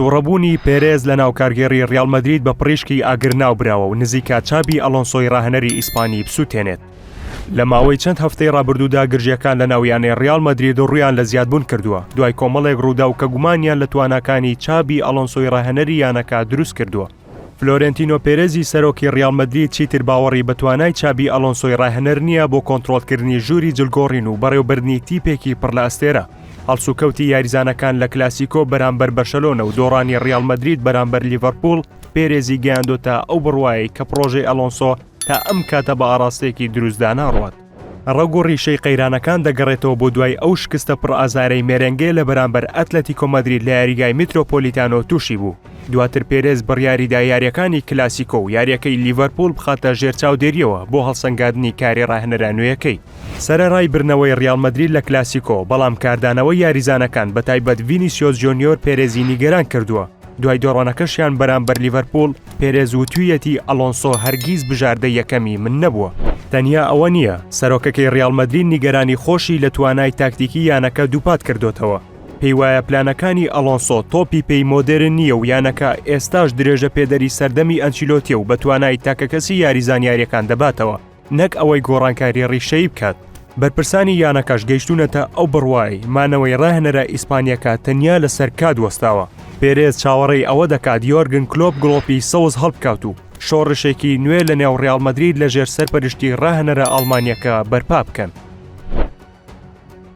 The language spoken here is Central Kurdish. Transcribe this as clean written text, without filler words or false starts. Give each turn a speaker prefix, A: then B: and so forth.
A: توڕەبوونی پێرێز لە ناو کارگێڕی ڕیاڵ مەدرید بە پڕیشکی ئاگر ناوبراوە و نزیکە چابی ئەڵۆنسۆی ڕاهێنەری ئیسپانی بسووتێنێت. لە ماوەی چەند هەفتەی ڕابردوودا گرژییەکان لە ناو یانەی ڕیاڵ مەدرید ڕوویان لە زیادبوون کردووە، دوای کۆمەڵێک ڕووداو کە گومانیان لە تواناکانی چابی ئەڵۆنسۆی ڕاهێنەری یانەکە دروست کردووە. فلۆرێنتینۆ پێرێزی سەرۆکی ڕیاڵ مەدرید چیتر باوەڕی بە توانای چابی ئەڵۆنسۆی ڕاهێنەر نییە بۆ کۆنترۆڵکردنی ژووری جلگۆڕین و بەڕێوەبردنی تیپێکی پڕ لە ئەستێرە. هەڵسوکەوتی یاریزانەکان لە کلاسیکۆ بەرامبەر بەرشەلۆنە و دۆڕانی ڕیاڵ مەدرید بەرامبەر لیڤەرپوڵ پێرێزی گەیاندۆتە ئەو بڕوایەی کە پڕۆژەی ئەڵۆنسۆ تا ئەم کاتە بە ئاڕاستەیەکی دروستدا ناڕوات. ڕەگ و ڕیشەی قەیرانەکان دەگەڕێتەوە بۆ دوای ئەو شکستە پڕ ئازارەی مێرێنگێ لە بەرامبەر ئەتلەتیکۆ مەدرید لە یاریگای میترۆپۆلیتانۆ تووشی بوو. دواتر پێرێز بڕیاریدا یارییەکانی کلاسیکۆ و یارییەکەی لیڤەرپوڵ بخاتە ژێر چاودێرییەوە بۆ هەڵسەنگاندنی کاری ڕاهێنەرە نوێیەکەی. سەرەڕای بردنەوەی ڕیاڵ مەدرید لە کلاسیکۆ، بەڵام کاردانەوەی یاریزانەکان بەتایبەت ڤینیسیۆس جۆنیۆر پێرێزی نیگەران کردووە. دوای دۆڕانەکەشیان بەرامبەر لیڤەرپوڵ، پێرێز وتویەتی ئەڵۆنسۆ هەرگیز بژاردەی یەکەمی من نەبووە. تەنیا ئەوە نییە، سەرۆکەکەی ڕیاڵ مەدرید نیگەرانی خۆشی لە توانای تاکتیکی یانەکە دووپات کردۆتەوە. پێیوایە پلانەکانی ئەڵۆنسۆ تۆپی پێی مۆدێرن نییە و یانەکە ئێستاش درێژەپێدەری سەردەمی ئەنچیلۆتیە و بە توانای تاکەکەسی یاریزان یارییەکان دەباتەوە. نەک ئەوەی گۆڕانکاری ڕیشەیی بکات. بەرپرسانی یانەکەش گەیشتوونەتە ئەو بڕوایەی مانەوەی ڕاهێنەرە ئیسپانییەکە تەنیا لەسەر کات وەستاوە. پێرێز چاوەڕێی ئەوە دەکات یۆرگن کلۆپ گڵۆپی سەوز هەڵبکات و شۆڕشێکی نوێ لەنێو ڕیاڵ مەدرید لەژێر سەرپەرشتی ڕاهێنەرە ئەڵمانییەکە بەرپا بکەن.